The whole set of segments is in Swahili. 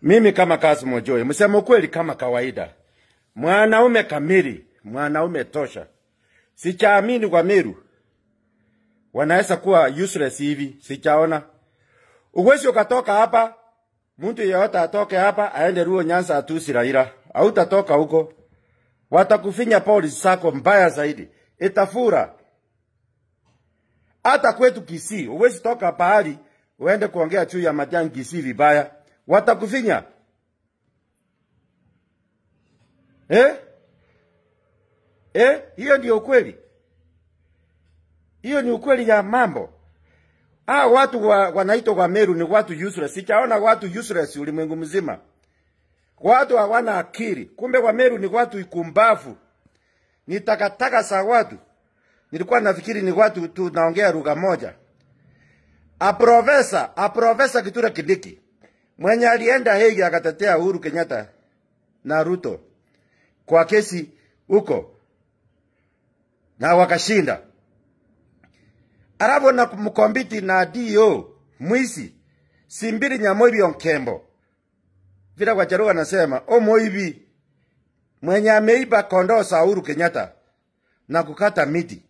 Mimi kama Kassim Joy, msema ukweli kama kawaida. Mwanaume kamili, mwanaume tosha. Sichaamini kwa Meru wanaweza kuwa useless hivi, sichaona. Uwezi ukatoka hapa, mtu yeyote atoke hapa aende Luo Nyanza atusi Raila. Hautatoka huko. Watakufinya polisi sako mbaya zaidi. Itafura. Hata kwetu Kisii, uwezi toka pahali uende kuongea juu ya Matiang'i Kisii vibaya. Watakufinya. Eh? Eh, hiyo ndio ukweli. Hiyo ni ukweli ya mambo. Ah, watu wanaitwa wa Meru ni watu useless. Sichaona watu useless ulimwengu mzima. Watu hawana akili. Kumbe wa Meru ni watu ikumbavu. Ni takataka za watu. Nilikuwa nafikiri ni watu tu naongea lugha moja. A profesa Kithure Kindiki mwenye alienda Hague akatetea Uhuru Kenyatta na Ruto kwa kesi huko na wakashinda. Alafu na mkombiti na DO mwisi Simbiri Nyamoibi Onkembo, vile Wajaluo wanasema omoibi, mwenye ameiba kondoo za Uhuru Kenyatta na kukata miti.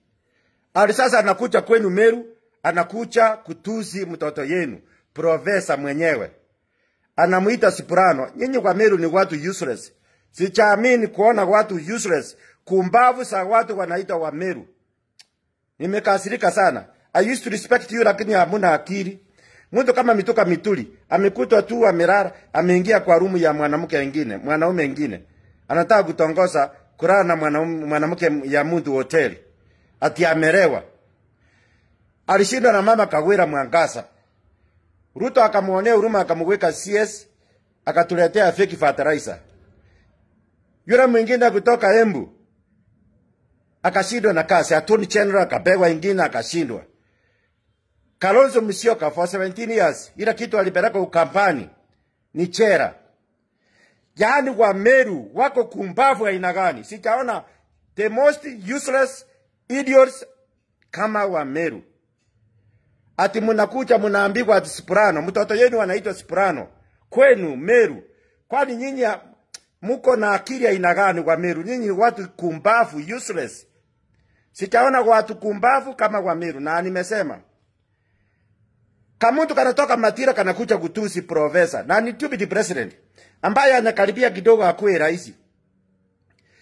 Ali sasa anakuja kwenu Meru, anakuja kutusi mtoto yenu, profesa mwenyewe. Anamuita Soprano. Nyinyi kwa Meru ni watu useless. Sichaamini kuona watu useless, kumbavu za watu wanaitwa wa Meru. Nimekasirika sana. I used to respect you, lakini hamuna akili. Mtu kama Mituka Mituli amekutwa tu amelala, ameingia kwa room ya mwanamke mwingine, mwanaume mwingine. Anataka kutongoza kulala na mwanamke ya mtu hoteli. Ati amelewa. Alishindwa na mama Kawira Mwangaza. Ruto akamuonea huruma, akamweka CS, akatuletea fake fertilizer. Yule mwingine kutoka Embu akashindwa na kazi, Attorney General akapegwa ingine, akashindwa. Kalonzo Musyoka for 17 years, ila kitu alipeleka Ukambani ni chera. Yaani wa Meru wako kumbavu aina gani? Sijaona the most useless idiots kama wa Meru. Ati mnakuja mnaambiwa ati Soprano, mtoto yenu anaitwa Soprano. Kwenu Meru. Kwani nyinyi muko na akili aina gani wa Meru? Nyinyi ni watu kumbavu, useless. Sijaona watu kumbavu kama wa Meru, na nimesema. Kamuntu kanatoka Matira kanakuja kutusi profesa na ni deputy president ambaye anakaribia kidogo akuwe rais.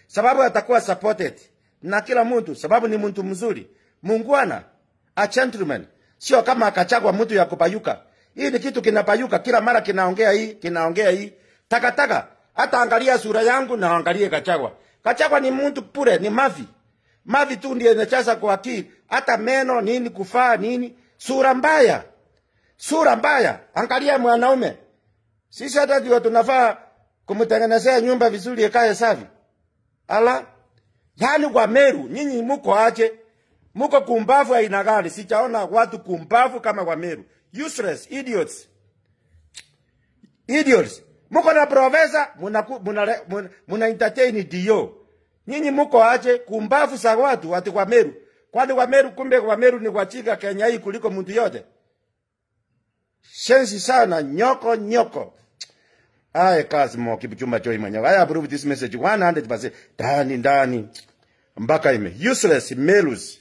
Sababu atakuwa supported na kila mtu, sababu ni mtu mzuri, mungwana, a gentleman. Sio kama akachagwa mtu ya kupayuka. Hii ni kitu kinapayuka kila mara, kinaongea hii, kinaongea hii. Takataka. Hata angalia sura yangu na angalie Gachagua. Gachagua ni mtu pure, ni mavi. Mavi tu ndiye inachaza kwa akili. Hata meno nini kufaa nini, sura mbaya. Sura mbaya. Angalia mwanaume. Sisi hata ndio tunafaa kumtengenezea nyumba vizuri ikae safi. Ala. Yaani kwa Meru, nyinyi muko aje? Muko kumbavu aina gani? Sijaona watu kumbavu kama kwa Meru. Useless idiots. Idiots. Muko na profesa, muna entertain DO. Nyinyi muko aje kumbavu za watu watu kwa Meru? Kwani kwa Meru, kumbe kwa Meru ni wajinga Kenya hii kuliko mtu yote. Shenzi sana, nyoko nyoko. Aye, Kassim Kipchumba Joy mwenyewe. I approve this message 100%. Ndani ndani. Mpaka ime. Useless Merus.